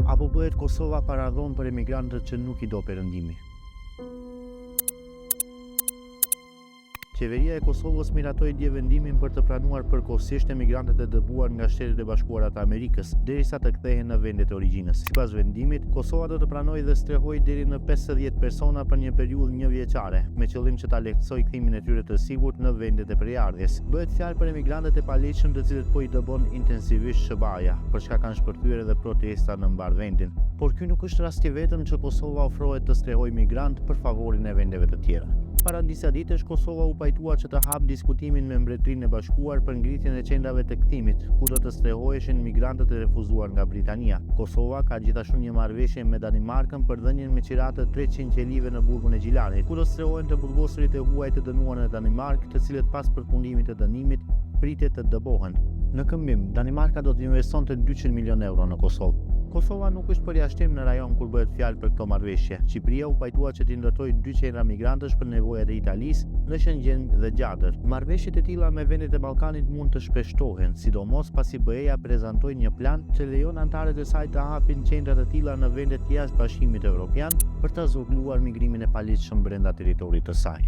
A po bëhet Kosova paradhomë për emigrantët që nuk i do Perëndimi? Qeveria e Kosovës miratoi dje vendimin për të pranuar përkohësisht emigrantët e dëbuar nga Shtetet e Bashkuara të Amerikës, derisa të kthehen në vendet e origjinës. Sipas vendimit, Kosova do të pranojë dhe strehojë deri në 50 persona për një periudhë njëvjeçare, me qëllim që ta lehtësojë kthimin e tyre të sigurt në vendet e prejardhjes. Bëhet fjalë për emigrantët e paligjshëm të cilët po i dëbon intensivisht SHBA-ja, për çka kanë shpërthyer edhe protesta në mbarë vendin. Por ky nuk është rasti i vetëm që Kosova ofrohet të strehojë migrantë për favorin e vendeve të tjera. Para disa ditësh, Kosova u pajtua që të hapë diskutimin me Mbretërinë e Bashkuar për ngritjen e qendrave të kthimit, ku do të strehoheshin migrantët e refuzuar nga Britania. Kosova ka gjithashtu një marrëveshje me Danimarkën për dhënien me qira të 300 qelive në burgun e Gjilanit, ku do strehohen të burgosurit e huaj të dënuar në Danimarkë, të cilët pas përfundimit të dënimit pritet të dëbohen. Në këmbim, Danimarka do të investonte 200 milionë euro në Kosovë. Kosova nuk është përjashtim në rajon kur bëhet fjalë për këto marrëveshje. Shqipëria u pajtua që t'i ndërtojë dy qendra migrantësh për nevojat e Italisë, në Shëngjin dhe Gjadër. Marrëveshjet e tilla me vendet e Ballkanit mund të shpeshtohen, sidomos pasi BE-ja prezantoi një plan që lejon anëtarët e saj të hapin qendra të tilla në vendet jashtë Bashkimit Evropian për ta zvogëluar migrimin e paligjshëm brenda territorit të saj.